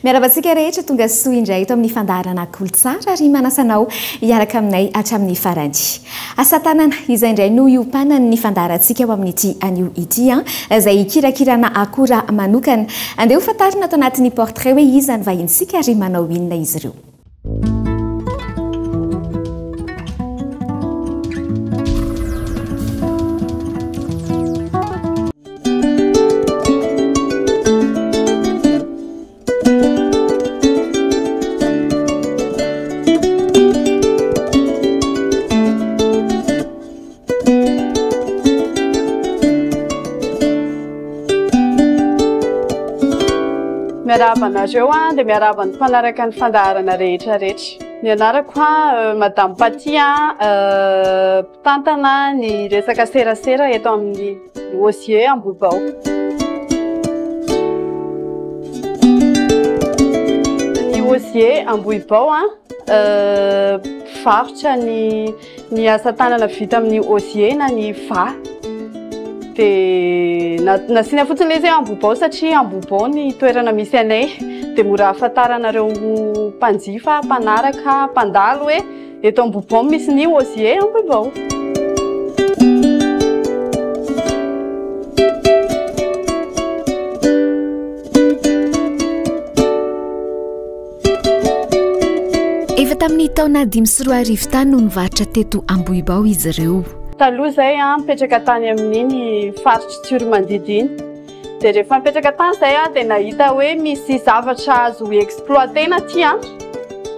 Miarahaba antsika rehetra tonga soa indray eto amin'ny fandaharana Kolotsara ary manasa anao hiaraka aminay hatramin'ny farany. Asa tanana izay indray no iompanan'ny fandaharantsika ho amin'ity anio ity izay hikirakirana akora manokana. Andeha ho fantarina ato anatin'ny portrait hoe iza ny vahintsika ary manao inona izy ireo. Miarahaba anareo a, dia miarahaba ny mpanaraka ny fandaharana rehetra rehetra. Ny anarako a, Madame Paty a, mpitantana ny resaka serasera eto amin'ny Osier Ambohibao. Ny Osier Ambohibao a, mpivarotra ny ny asa tanana vita amin'ny osier na ny vaha. Dia nasiana fotsiny ilay izy hoe Ambohibao satria Ambohibao ny toerana misy anay. Dia mora ahafantaranareo mpanjifa, mpanaraka, mpandalo hoe Eto Ambohibao misy ny Osier Ambohibao. Efa tamin'ny taona 2005 tany no nivarotra teto Ambohibao izy ireo. Taloha izay aho nipetraka tany amin'iny faritr'i Tsiromandidy iny. Dia rehefa nipetraka tany izay aho dia nahita hoe misy zavatra azo exploiter-na aty an.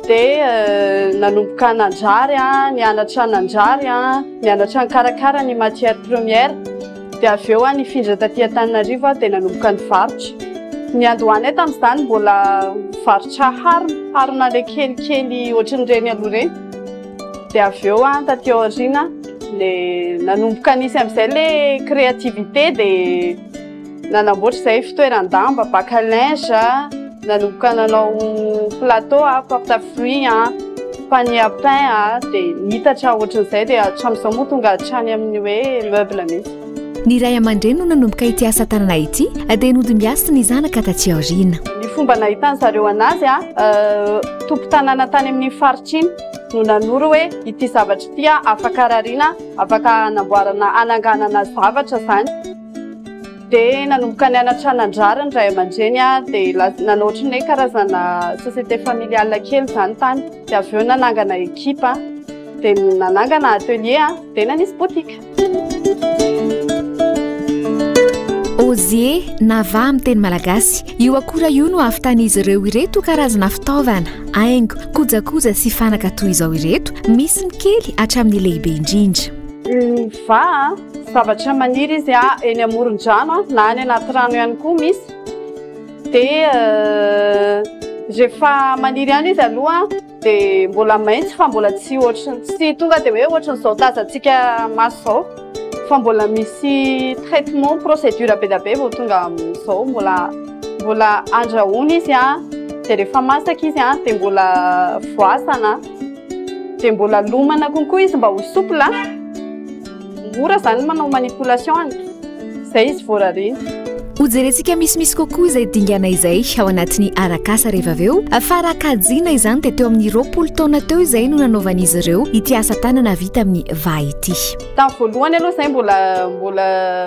Dia nanomboka nandrary aho, nianatra nandrary aho, nianatra nikarakara ny matière première. Dia avy eo aho nifindra taty Antananarivo aho dia nanomboka nivarotra. Ny andohanay tamin'izany mbola nivarotra harona, harona ilay kelikely ohatran'ireny aloha ireny. Dia avy eo aho taty aoriana le nanomboka nisy amin'izay le créativité dia nanamboatra izay fitoeran-damba, bac à linge, nanomboka nanao plateau aho, porte à fruits, panier à pain dia nitatra ohatran'izay dia hatramin'izao moa tonga hatrany amin'ny hoe meuble mihitsy. Ny ray aman-dreny no nanomboka ity asa tanana ity dia nodimbiasiny ny zanaka taty aoriana. Ny fomba nahitan'ny zareo anazy, tompon-tanàna tany amin'iny faritra iny no nanoro hoe ity zavatra ity afaka rariana, afaka hanamboarana, hananganana zavatra izany. Dia nanomboka nianatra nandrary ny ray aman-dreny dia nanao ohatran'ny hoe karazana société familiale kely izany tany. Dia avy eo nanangana ekipa, dia nanangana atelier, dia nanisy boutique. Osier na vaha amin'ny teny malagasy. Io akora io no ahavitan'izy ireo ireto karazana fitaovana, haingo, kojakoja sy fanaka toy izao ireto, misy ny kely hatramin'ny lehibe indrindra. Ny vaha, zavatra maniry izy eny amoron-drano na any anaty rano ihany koa misy. Dia rehefa maniry any izy aloha Dia mbola maitso fa mbola tsy ohatry tsy tonga dia hoe ohatran'izao tazantsika maso izao fa mbola misy traitement procédure be dia be vao tonga amin'izao mbola mbola andrahoina izy an dia rehefa masaka izy an dia mbola voasana dia mbola lomana konkoa izy mba ho souple Mora zany manao manipulation any, zay izy vao rariny. Hojerentsika misimisy kokoa izay dingana izay ao anatin'ny arak'asa rehefa avy eo, fa raha kajiana izany dia teo amin'ny 20 taona teo izay no nanaovan'izy ireo ity asa tanana vita amin'ny vaha ity. Tamin'ny voalohany aloha izay mbola mbola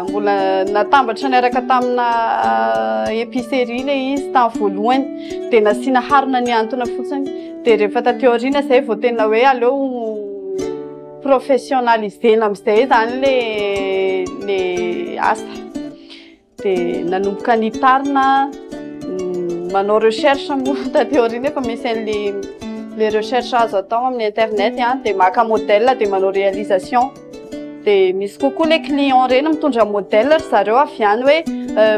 mbola natambatra niaraka tamina épicerie ilay izy tamin'ny voalohany dia nasiana harona nihantona fotsiny dia rehefa taty aoriana izay vao tena hoe aleo Professionnaliser-na amin'izay izany le le asa. Dia nanomboka nitarina manao recherche moa taty aoriana efa misy an'le le recherche azo atao amin'ny internet an, dia maka modèle dia manao réalisation. Dia misy kokoa le client ireny mitondra modèle ry zareo avy any hoe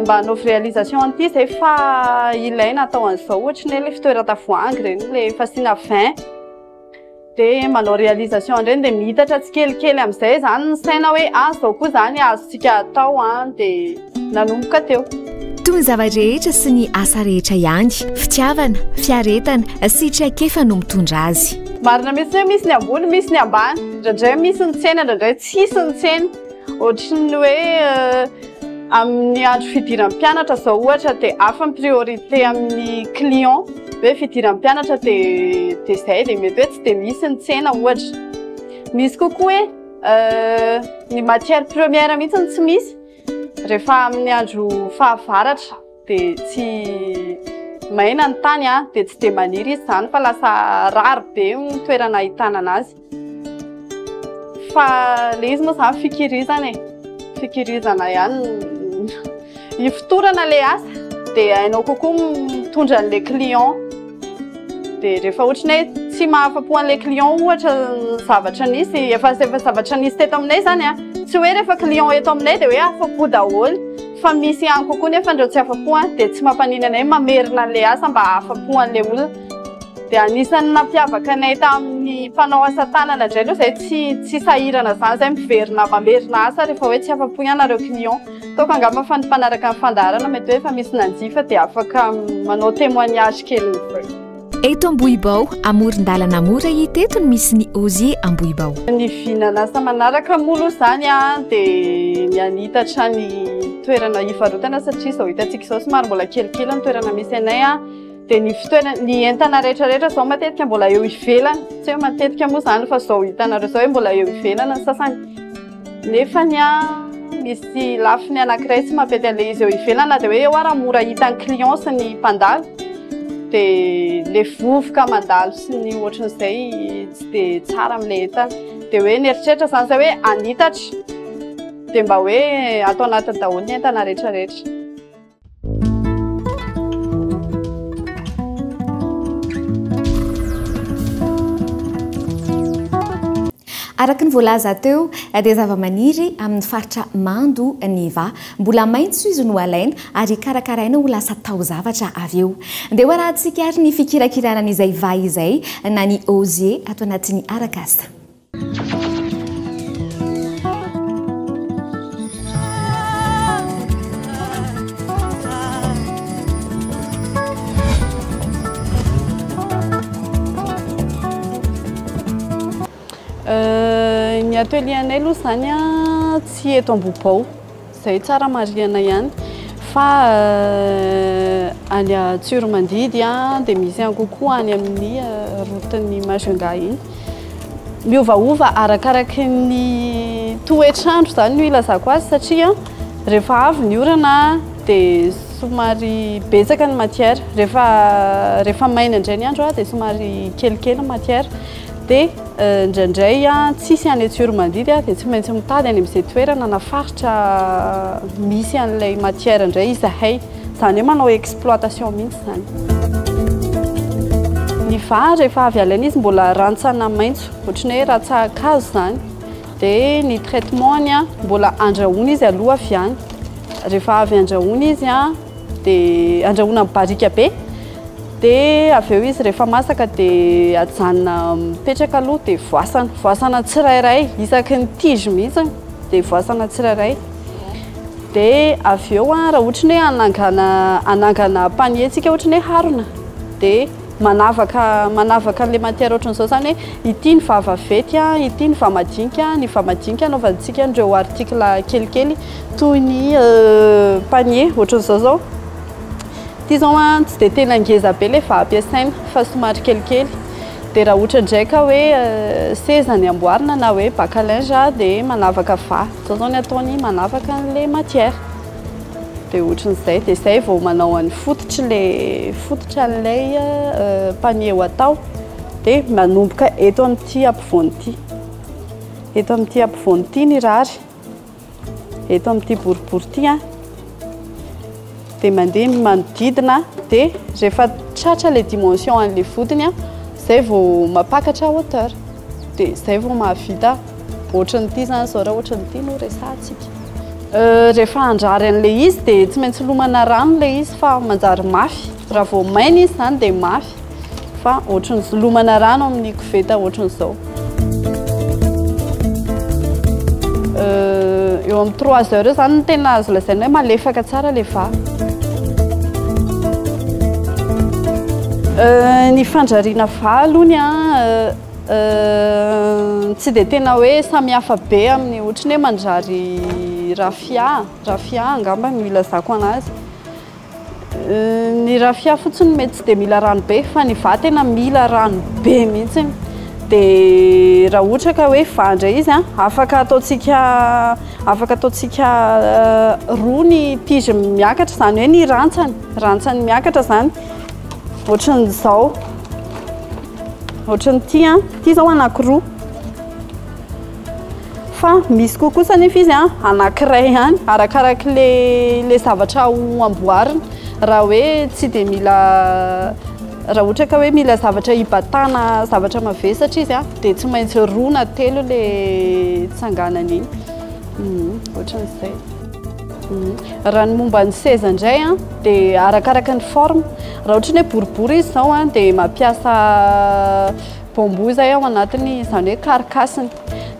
mba anaovy réalisation an'ity izay fa ilaina atao an'izao ohatry ny hoe le fitoeran-tavoahangy ireny, le fasiana vin. Dia manao réalisation an'ireny dia miitatra tsikelikely amin'izay izany ny saina hoe ah izao koa izany azontsika atao an, dia. nanomboka teo. Toy ny zava-drehetra sy ny asa rehetra ihany, fitiavana, fiaretana sy traikefa no mitondra azy. Marina mihitsy hoe misy ny ambony, misy ny ambany. Indraindray misy ny tsena, indraindray tsisy ny tsena. Ohatry ny hoe amin'ny andro fidiran'ny mpianatra izao ohatra dia hafa ny priorité amin'ny client. Hoe fidiran'ny mpianatra dia dia izay, dia mety hoe tsy dia misy ny tsena ohatra. Misy kokoa hoe ny matière première mihitsy no tsy misy. Rehefa amin'ny andro fahavaratra dia tsy maina ny tany dia tsy dia maniry izy izany fa lasa rary be ny toerana ahitana anazy. Fa ilay izy moa izany fikirizana e, fikirizana ihany ifotorana ilay asa dia hainao kokoa mitondra an'ilay client. Dia rehefa ohatry ny hoe tsy mahafa-po an'ilay client ohatra ny zavatra nisy, efa efa zavatra nisy teto aminay izany an, tsy hoe rehefa client eto aminay dia hoe afa-po daholo, fa misy ihany kokoa nefa ireo tsy afa-po an, dia tsy mampaninona anay mamerina an'ilay asa mba hahafa-po an'ilay olona. Dia anisan'ny nampiavaka anay tamin'ny mpanao asa tanana indray aloha izay tsy tsy sahirana izany izay miverina mamerina asa rehefa hoe tsy afa-po ianareo client. Ataoko angamba fa ny mpanaraka ny fandaharana mety hoe efa misy nanjifa dia afaka manao témoignage kely ny. Eto Ambohibao, amoron-dalana mora hita eto no misy ny Osier Ambohibao. Ny vinan'asa manaraka moa aloha izany dia ny hanitatra ny toerana hivarotana satria izao hitantsika izao somary mbola kelikely ny toerana misy anay dia ny fitoerana, ny entana rehetra rehetra izao matetika mbola eo ivelany, tsy hoe matetika moa izany fa izao hitanareo izao hoe mbola eo ivelany ny sasany. Nefany an, misy lafiny anankiray tsy mampety an'ilay izy eo ivelany na dia hoe eo ara mora hitan'ny client sy ny mpandalo dia ilay vovoka mandalo sy ny ohatran'izay tsy dia tsara amin'ilay entana. Dia hoe nieritreritra izany izay hoe hanitatra dia mba hoe ato anatiny daholo ny entana rehetrarehetra. Araka ny voalaza teo dia zavamaniry amin'ny faritra mando ny vaha. Mbola maitso izy no alaina ary karakaraina ho lasa taozavatra avy eo. Ndeha ho arahantsika ary ny fikirakirana an'izay vaha izay na ny osier ato anatin'ny arak'asa. Ny atelier anay aloha izany tsy eto Ambohibao, izay tsara marihana ihany fa any Tsiroamandidy dia misy ihany kokoa any amin'ny route-n'ny Majunga iny. Miovaova arakaraky ny toetr'andro izany no ilazako azy satria rehefa avy ny orana dia somary betsaka ny matière, rehefa rehefa maina indray ny andro dia somary kelikely ny matière. Dia indraindray tsisy any Tsiroamandidy dia tsy maintsy mitady any amin'izay toerana na faritra misy an'ilay matière indray izahay. Izany hoe manao exploitation mihitsy izany. Ny vary rehefa avy alaina izy mbola rantsana maitso, ohatran'ny hoe rantsan-kazo izany. Dia ny traitement-ny mbola andrahoina izy aloha avy any. Rehefa avy andrahoina izy dia andrahoina amin'ny barika be. Dia avy eo izy rehefa masaka dia ajanona mipetraka aloha dia voasana. Voasana tsirairay, isaky ny tige mihitsy dia voasana tsirairay. Dia avy eo raha ohatra ny hoe hanangana hanangana panier tsika ohatra ny hoe harona dia manavaka manavaka an'ilay matière ohatran'izao izany hoe ity ny vaha vaventy, ity ny vaha madinika, ny vaha madinika anaovantsika an'ireo article kelikely toy ny panier ohatran'izao izao. Ity izao an, tsy dia tena ngeza be ilay vaha ampiasaina fa somary kelikely. Dia raha ohatra indray ka hoe seza ny amboarina na hoe bac à linge dia manavaka vaha. Izao izao ny ataony manavaka an'ilay matière. Dia ohatran'izay, dia izay vao manao an'ny fototr'ilay fototra an'ilay panier ho atao. Dia manomboka eto amin'ity ampovoany ity. Eto amin'ity ampovoany ity ny rary. Eto amin'ity boribory ity an, dia mandeha manodidina dia rehefa tratra ilay dimension an'ilay vodiny an, izay vao mampakatra hauteur, dia izay vao mahavita ohatran'ity izany izao raha ohatran'ity no resahantsika. Rehefa handrary an'ilay izy dia tsy maintsy lomana rano ilay izy fa manjary mafy, raha vao maina izy izany dia mafy. Fa ohatran'ny lomana rano amin'ny koveta ohatran'izao. Eo amin'ny 3 heures eo zany no tena azo lazaina hoe malefaka tsara le vaha. Ny fandrariana vaha aloha ny an, tsy dia tena hoe samihafa be amin'ny ohatry ny hoe mandrary rafia, rafia angamba no ilazako anazy. Ny rafia fotsiny mety tsy dia mila rano be fa ny vaha tena mila rano be mihitsy. Dia raha ohatra ka hoe vaha indray izy an, afaka ataontsika afaka ataontsika roa ny tige miakatra, izany hoe ny rantsany, rantsany miakatra izany ohatran'izao, ohatran'ity an, ity izao anankiroa. Fa misy koa kosa anefa izy an, anankiray ihany, arakarak'le le zavatra ho amboarina. Raha hoe tsy dia mila, raha ohatra ka hoe mila zavatra hibatana zavatra mavesatra izy an, dia tsy maintsy roa na telo le tsanganana iny. Ohatran'izay. Raha ny momba ny seza indray an, dia arakaraka ny forme. Raha ohatra ny hoe boribory izy izao an, dia mampiasa bambou izay ao anatiny, izany hoe carcasse-ny.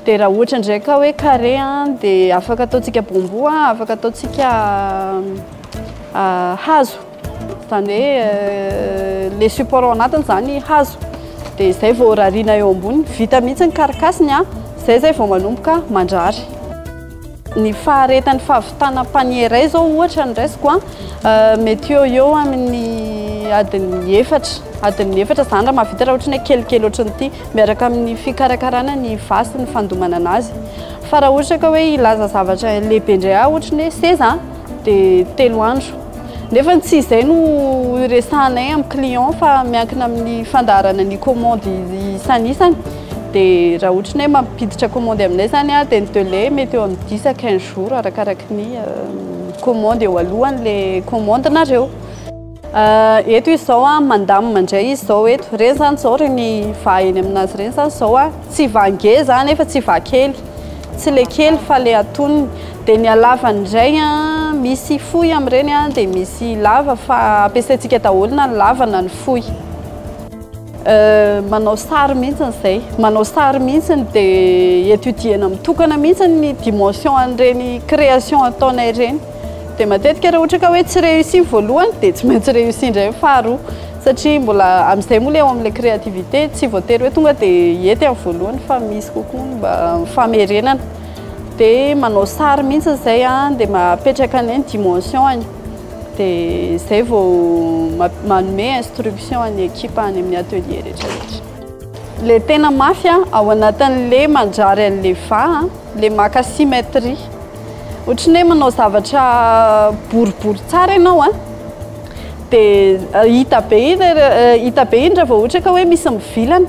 Dia raha ohatra indray ka hoe carré an, dia afaka ataontsika bambou an, afaka ataontsika hazo. Izany hoe le support ao anatiny izany hazo. Dia izay vao rariana eo amboniny. Vita mihitsy ny carcasse-ny an, izay izay vao manomboka mandrary. Ny faharetan'ny fahavitana panier iray izao ohatra no raisiko an, mety eo ho eo amin'ny adiny efatra, adiny efatra izany raha mahavita raha ohatra ny hoe kelikely ohatran'ity, miaraka amin'ny fikarakarana ny vaha sy ny fandomana anazy. Fa raha ohatra ka hoe hilaza zavatra lehibe indray aho ohatra ny hoe seza an, dia telo andro. Nefa tsy izay no iresahanay amin'ny client fa miankina amin'ny fandaharana ny commande isanisany. Dia raha ohatra ny hoe mampiditra commande aminay izany dia ny délai mety eo amin'ny dix à quinze jours arakaraky ny commande eo alohan'ilay commande nareo. Eto izy izao an, mandamina indray izy izao eto. Ireny izany izao ireny vaha eny aminazy ireny izany izao an, tsy vaha ngeza nefa tsy vaha kely. Tsy le kely fa le antonony. Dia ny halavany indray an, misy fohy amin'ireny an, dia misy lava fa ampiasaintsika daholo na ny lava na ny fohy. Manao sary mihitsy izay, manao sary mihitsy dia étudier-na mitokana mihitsy ny dimension an'ireny création ataonay ireny. Dia matetika raha ohatra ka hoe tsy réussi ny voalohany dia tsy maintsy réussi indray ny faharoa. Satria mbola amin'izay moa ilay ao amin'ilay créativité tsy voatery hoe tonga dia hety amin'ny voalohany fa misy kokoa ny mba famerenana. Dia manao sary mihitsy izay an, dia mapetraka anay ny dimension-ny. Dia izay vao manome instruction an'ny équipe any amin'ny atelier rehetra rehetra. Ilay tena mafy an, ao anatin'ilay mandrary an'ilay vaha, ilay maka symétrie. Ohatran'ny hoe manao zavatra boribory tsara ianao an, dia hita be iny, hita be iny raha vao ohatra ka hoe misy mivilana.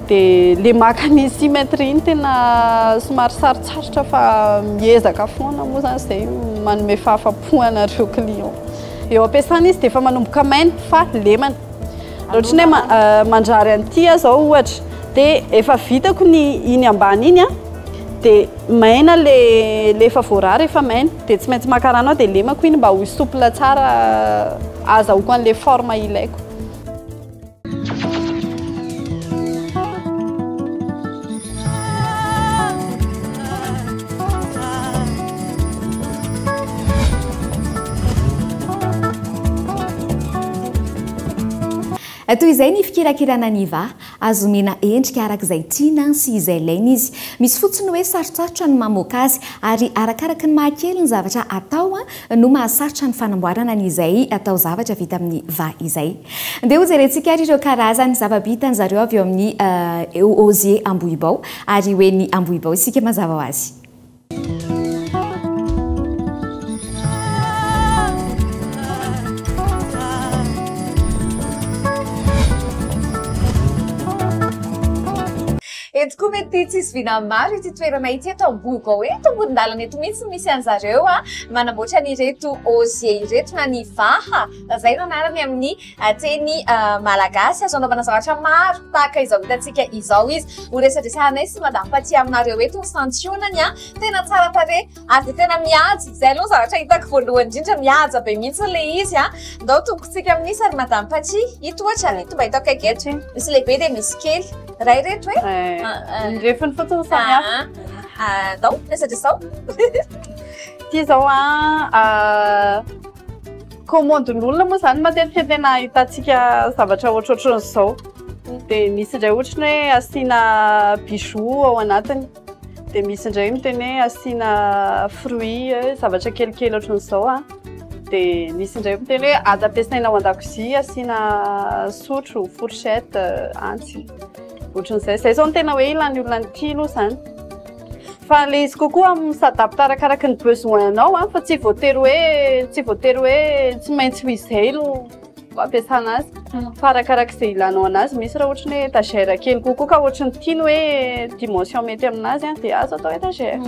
Dia ilay maka ny symétrie iny tena somary sarotsarotra fa miezaka foana moa izany izay manome fahafapo anareo client. Eo am-piasana izy dia efa manomboka maina fa lemana. Raha ohatra ny hoe mandrary an'ity aho izao ohatra, dia efa vitako ny iny ambany iny an, dia maina ilay ilay efa voarary efa maina, dia tsy maintsy maka rano aho dia lemako iny mba ho souple tsara ahazahoako an'ilay forme ilaiko. Toy izay ny fikirakirana ny vaha. Azo omena endrika araka izay tiana sy izay ilaina izy. Misy fotsiny hoe sarotsarotra ny mamoaka azy ary arakaraka ny mahakely ny zavatra atao no mahasarotra ny fanamboarana ny izay atao zavatra vita amin'ny vaha izay. Ndeha hojerentsika ary ireo karazany zava-bitan zareo avy eo amin'ny Osier Ambohibao ary ho eny Ambohibao isika mazava ho azy. Eto koa mety tsisy vina maro ity toerana ity eto Ambohibao eto amoron-dalana eto mihitsy no misy an'zareo manamboatra an'ireto osier ireto na ny vaha izay no anarany amin'ny teny malagasy. Azo anaovana zavatra maro tahaka izao hitantsika izao izy. Ho resadresahanay sy Madame Paty aminareo eto ny santionany tena tsara tarehy ary dia tena mihaja. Izay aloha ny zavatra hitako voalohany indrindra, mihaja be mihitsy ilay izy. Ndao tombokintsika amin'ny isa ry Madame Paty. Ito ohatra, ito mba hita akaiky eto. Misy lehibe dia misy kely. Iray ireto e? Ny refiny fotsiny samy hafa. Andao, resadresao. Ity zao a, commande-n'olona moa zany matetika tena ahitantsika zavatra ohatrohatran'izao. Dia misy indray ohatry ny hoe asiana bijou ao anatiny. Dia misy indray miteny hoe asiana fruit, zavatra kelikely ohatran'izao a. Dia misy indray miteny hoe azo ampiasaina ao an-dakozia, asiana sotro, fourchette, antsy. Ohatran'izay. Izay zao no tena hoe ilan'ny olona an'ity aloha izany. Fa le izy kokoa mi-s'adapte arakaraky ny besoin-nao a, fa tsy voatery hoe, tsy voatery hoe tsy maintsy ho izay no ampiasana azy. Fa arakarak'izay ilanao anazy, misy raha ohatry ny hoe étagère kely kokoa ka ohatry ny tiany hoe dimension mety aminazy a, dia azo atao étagère.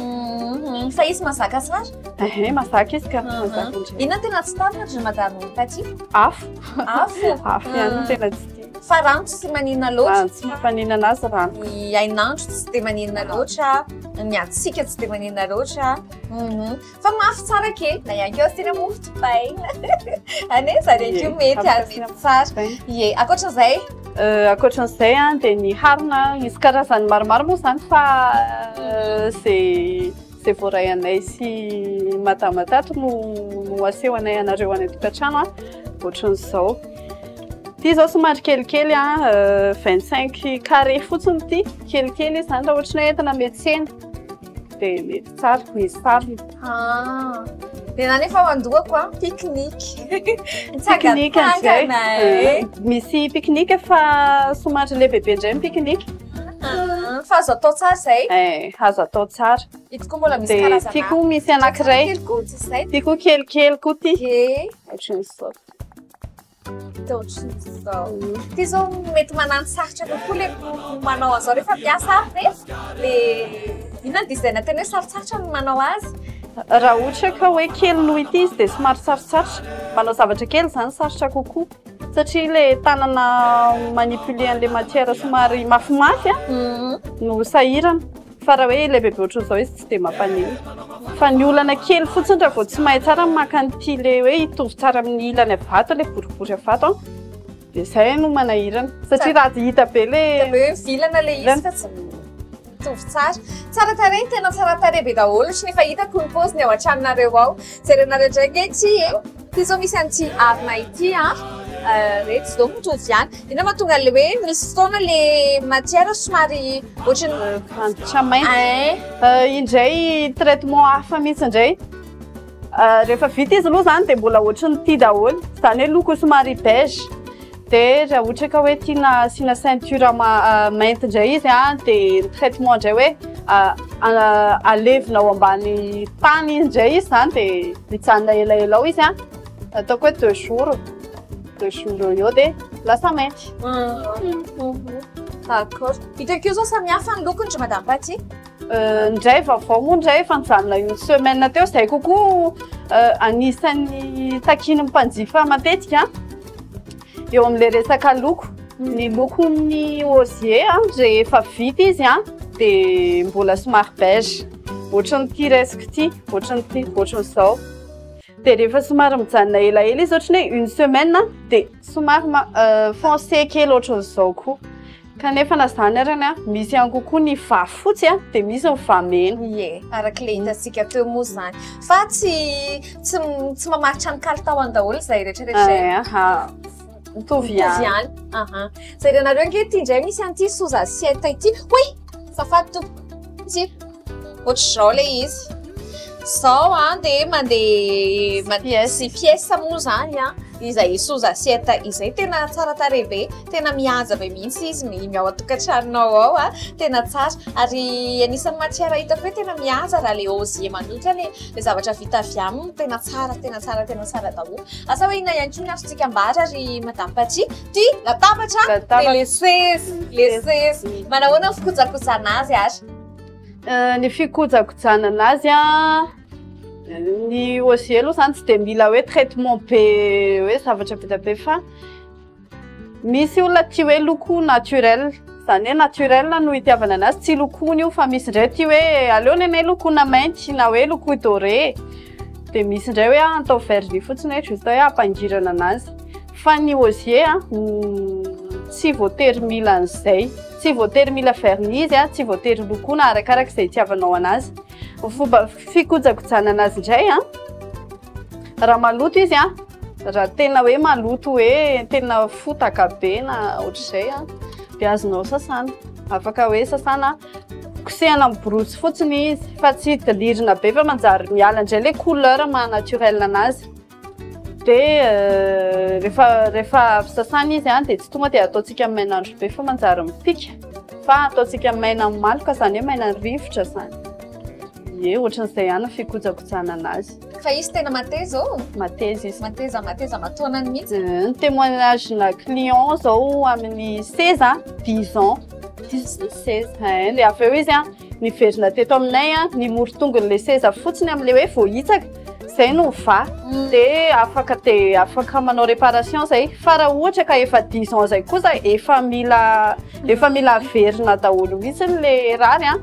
Fa izy mahazaka tsara? Ehe, mahazaka izy ka, mahazaka indray. Inona no tena tsy tantina ry madame Paty? Afo. Afo? Afo ihany no tena tsy tiany. Fa rano tsy maninona loatra. Rano tsy mampaninona anazy rano. Ny hainandro tsy dia maninona loatra, ny hatsiaka tsy dia maninona loatra. Fa mafy tsara kely, na ihany koa asiana mofo dipaina. Anie, zany ihany koa mety ary mety tsara. Ie, ankoatran'izay? Ankoatran'izay an, dia ny harona, misy karazany maromaro moa izany fa izay izay voaray anay sy madama tato no no aseho anay anareo any an-tokantrano an, ohatran'izao. Ity izao somary kelikely an, 25 carré fotsiny ity, kelikely izy izany raha ohatry ny hoe entina miantsena dia mety tsara, misy sarony. Ah, dia na nefa ao an-dohako an, pique-nique. Pique-nique indray. Misy pique-nique fa somary lehibebe indray ny pique-nique. Fa azo atao tsara izay? Eh, azo atao tsara. Ity koa mbola misy karazana. Dia ity koa misy anankiray. Kely koa tsy izay. Ity koa kelikely koa ity. Ie. Ohatran'izao. Ohatran'izao. Ity izao mety manano sarotra kokoa le manao an'izao rehefa miasa ary ve? Le inona ny design tena hoe sarotsarotra ny manao azy? Raha ohatra ka hoe kely noho ity izy dia somary sarotsarotra. Manao zavatra kely izany sarotra kokoa satria le tanana manipuler an'le matière somary mafimafy a no sahirana. Fa raha hoe lehibebe ohatran'izao izy tsy dia mampaninona. Fa ny olana kely fotsiny raha vao tsy mahay tsara ny maka an'ity le hoe hitovy tsara amin'ny ilany avy ato le boribory avy ato an, dia izay no manahirana. Satria raha hita be le Hita be hoe vilana le izy fa tsy mitovy tsara. Tsara tarehy, tena tsara tarehy be daholo ohatry ny efa hitako ny paoziny ao an-tranonareo ao. Jerenareo indray ange ity e. Ity izao misy an'ity harona ity an. Ireto izao mitovy ihany. Inona mahatonga an'ilay hoe misy fotoana ilay matière somary ohatran'ny Rangotra mainty. Indray traitement hafa mihitsy indray. Rehefa vita izy aloha izany dia mbola ohatran'ny ity daholo. Izany hoe loko somary beige. Dia raha ohatra ka hoe tiana asiana ceinture mainty indray izy an, dia ny traitement indray hoe alevina ao ambany tany indray izy izany dia mijanona elaela ao izy an, ataoko hoe 2 jours, 2 jours eo eo dia lasa mainty. D'accord. Hitako io izao samihafa ny lokony ry Madame Paty. Indray vaovao moa indray efa nijanona une semaine teo izay kokoa anisan'ny takian'ny mpanjifa matetika eo amin'ilay resaka loko. Ny lokon'ny osier rehefa vita izy dia mbola somary beige, ohatran'ity raisiko ity, ohatran'ity, ohatran'izao. Dia rehefa somary mijanona elaela izy ohatran'ny hoe une semaine dia somary foncé kely ohatran'izao koa. Kanefa na izany ary an, misy ihany kokoa ny va fotsy dia misy ny va mena. Ie, araka ilay hitantsika teo moa izany. Fa tsy tsy tsy mamaritra ny kalitaony daholo izay rehetra rehetra izay. Aha. Mitovy ihany. Mitovy ihany. Aha. Jerenareo ange ity indray misy an'ity sous assiette ity. Hoy! Azafady tompoko. Ity. Ohatr'izao ilay izy. Izao an dia mandeha six pièces moa izany an, izay sous assiette izay tena tsara tarehy be, tena mihaja be mihitsy izy ny ao an-tokantranonao ao an, tena tsara. Ary anisan'ny matière hitako hoe tena mihaja raha ilay osier manokana e, ilay zavatra vita avy aminy tena tsara, tena tsara, tena tsara daholo. Asa hoe inona ihany koa ny azontsika ambara ry Madame Paty? Ity latabatra dia ilay seza, ilay seza. Manahoana ny fikojakojana azy ary? Ny fikojakojana anazy an, ny osier aloha izany tsy dia mila hoe traitement be hoe zavatra be dia be fa misy olona tia hoe loko naturel, izany hoe naturel no itiavana anazy, tsy lokoina io fa misy indray tia hoe aleo ny anay lokoina mainty na hoe lokoy doré, dia misy indray hoe atao vernis fotsiny hoe juste hoe hampangirana anazy. Fa ny osier an, tsy voatery mila an'izay. Tsy voatery mila vernis izy a, tsy voatery lokoina, arakaraka izay itiavanao anazy. Ny fomba fikojakojana anazy indray a, raha maloto izy a, raha tena hoe maloto hoe tena fotaka be na ohatr'izay a, dia azonao sasana. Afaka hoe sasana, kosehana amin'ny borosy fotsiny izy fa tsy dilirina be fa manjary miala indray ilay couleur maha naturel anazy. Dia rehefa rehefa avy sasana izy a, dia tsy tonga dia ataontsika main'andro be fa manjary mipika, fa ataontsika maina maloka, izany hoe maina rivotra izany. Ie, ohatran'izay ihany ny fikojakojana anazy. Fa izy tena mateza ô? Mateza izy. Mateza, mateza mataonany mihitsy. Ny témoignage na client zao amin'ny seza, 10 ans. Seza. Hein, dia avy eo izy a, niverina teto aminay a, ny morotongon'ilay seza fotsiny amin'ilay hoe voahitsaka, izay no vaha. Dia afaka, dia afaka manao réparation zay. Fa raha ohatra ka efa 10 ans zay kosa efa mila, efa mila averina daholo mihitsy ilay rary a,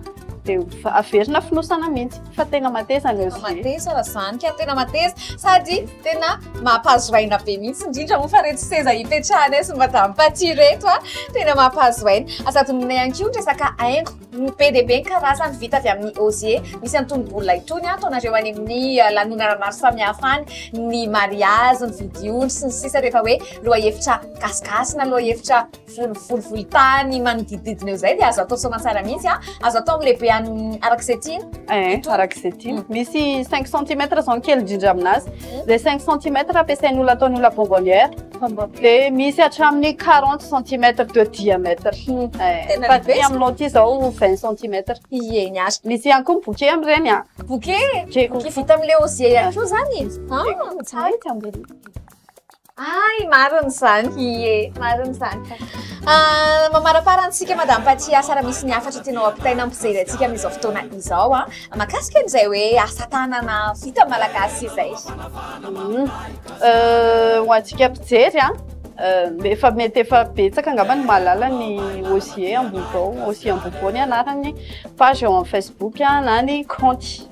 dia averina fonosana mihitsy. Fa tena mateza ny osier. Mateza raha zany ka, tena mateza. Sady tena mampahazo aina be mihitsy, indrindra moa fa reto seza ipetrahanay sy Madame Paty reto a, tena mampahazo aina. Aza adinonay ihany koa ny resaka haingo, be dia be ny karazany vita avy amin'ny osier. Misy an'itony boule itony a, ataonareo any amin'ny lanonana maro samihafa any, ny mariazy, ny vodiondry sy ny sisa rehefa hoe lohahevitra gasigasy na lohahevitra volovolontany manodidididina eo izay dia azo atao soamantsara mihitsy a, azo atao amin'ny lehibe any araka izay tiana. Eh, araka izay tiana. Misy 5 centimètres zao ny kely indrindra aminazy. Ilay 5 centimètres ampiasain'olona ataon'ny olona bonbonnière. Dia misy hatramin'ny 40 centimètres de diamètre. Eh, Tena fa lehibe. ty aminao ty zao 20 centimètres. Ie, ny azy. Misy ihany koa ny bouquet amin'ireny a. Bouquet? Bouquet. Bouquet vita amin'ilay osier ihany koa izany? Ah, tsara ity ambony. Ay, marina izany, ie, marina izany. Mamaraparana antsika Madame Paty, asa raha misy ny hafatra tianao ampitaina amin'ny mpijery antsika amin'izao fotoana izao a, mahakasika an'izay hoe asa tanana vita malagasy izay. Ho antsika mpijery a, efa mety efa betsaka angamba ny mahalala ny Osier Ambohibao, Osier Ambohibao ny anarany page eo amin'ny Facebook na ny compte.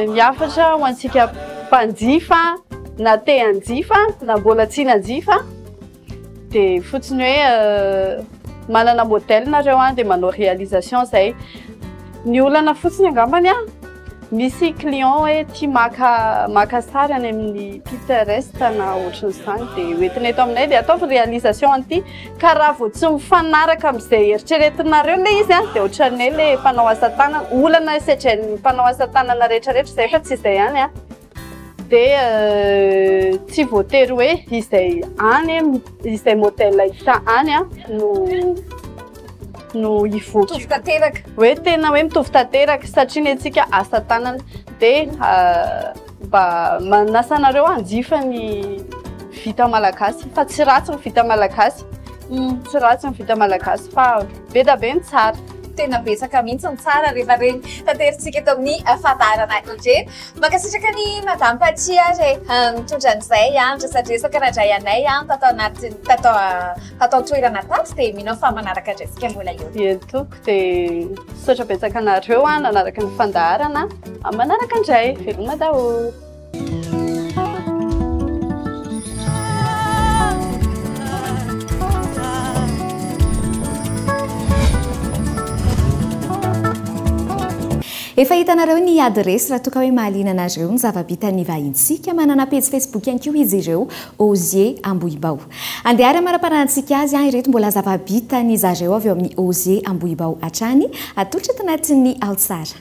Ny hafatra ho antsika mpanjifa na te hanjifa na mbola tsy nanjifa dia fotsiny hoe manana modèle nareo an, dia manao réalisation zay. Ny olana fotsiny angambany an, misy client hoe tia maka maka sary any amin'ny Pinterest na ohatran'izany dia hoentina eto aminay dia ataovy réalisation an'ity. Ka raha vao tsy mifanaraka amin'izay eritreretinareo ilay izy an, dia ohatran'ny hoe ilay mpanao asa tanana, olana sedrain'ny mpanao asa tanana rehetra rehetra izay fa tsy izay ihany an, dia tsy voatery hoe izay any, izay modèle hita any an no no hivoaka. Mitovy tanteraka. Hoe tena hoe mitovy tanteraka satria ny antsika asa tanana dia Mba manasa anareo hanjifa ny vita malagasy fa tsy ratsy ny vita malagasy. Tsy ratsy ny vita malagasy fa be dia be ny tsara. Tena betsaka mihitsy ny tsara rehefa reny taterintsika eto amin'ny fandaharana ireny. Mankasitraka ny Madame Paty ary e, nitondra an'izay niresadresaka nandray anay tato anaty tato tato an-toerana tato dia mino aho fa manaraka indray isika mbola eo. Eny tompoko dia misaotra betsaka anareo nanaraka ny fandaharana. Amin'ny manaraka indray, veloma daholo. Efa hitanareo ny adiresy raha toa ka hoe mahaliana anareo ny zava-bitan'ny vahintsika. Manana pejy Facebook ihany koa izy ireo, Osier Ambohibao. Andeha ary hamaraparantsika azy an, ireto mbola zava-bitan'ny zareo avy eo amin'ny Osier Ambohibao hatrany, atolotra ato anatin'ny Ao Tsara.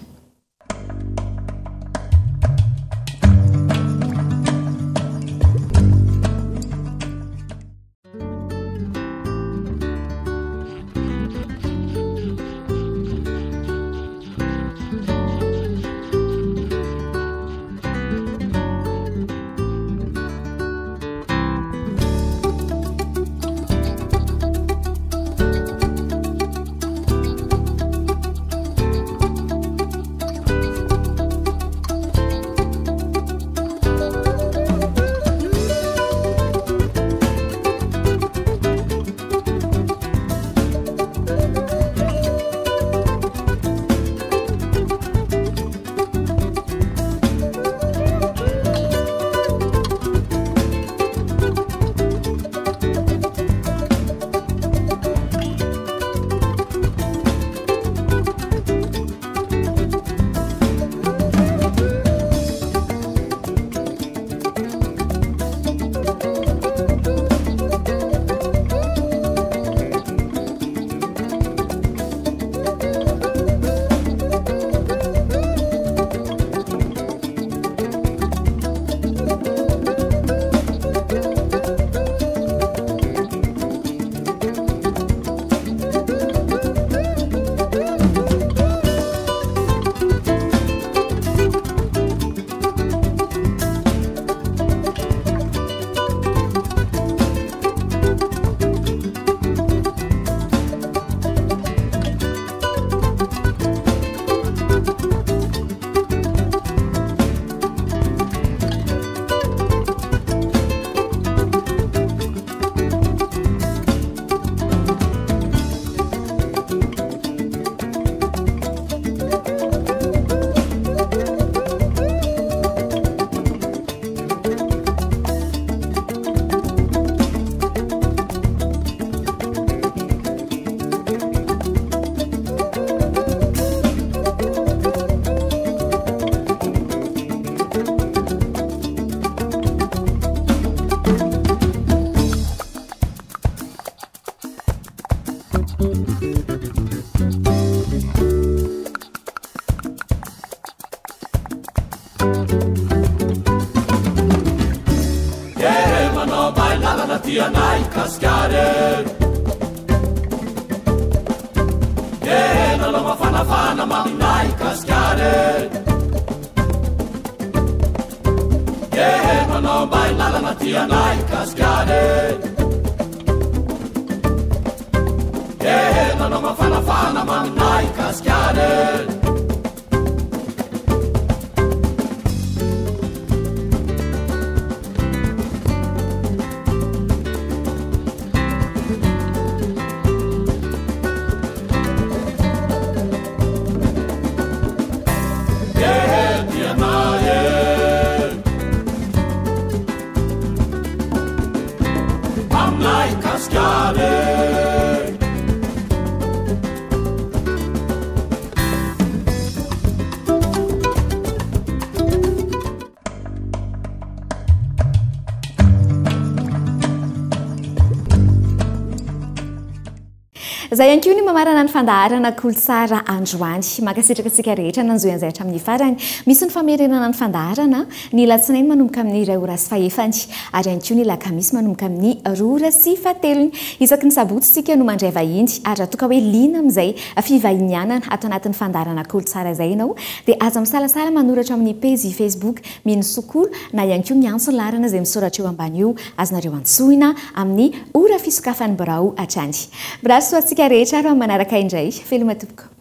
tianay Gasikara e. Eh, lalao mafanafana maminay Gasikara e. Eh, manao ambay lalana tianay Gasikara e. Eh, lalao mafanafana maminay Gasikara e. Aminay Gasikara e. Izay ihany koa ny mamarana ny fandaharana Kolotsara androany. Mankasitraka antsika rehetra nanjohy an'izay hatramin'ny farany. Misy ny famerenana ny fandaharana ny alatsinainy manomboka amin'ny iray ora sy fahefany ary ihany koa ny alakamisy manomboka amin'ny roa ora sy fahatelony. Isaky ny sabotsy isika no mandray vahiny ary raha toa ka hoe liana amin'izay fivahinianana ato anatin'ny fandaharana Kolotsara izay ianao dia aza misalasala manoratra amin'ny pejy Facebook Mino Sokolo na ihany koa miantso ny laharana izay misoratra eo ambany io. Azonareo antsoina amin'ny ora fisokafan'ny birao hatrany. Mirary soa antsika rehetra ary amin'ny manaraka indray. Veloma tompoko.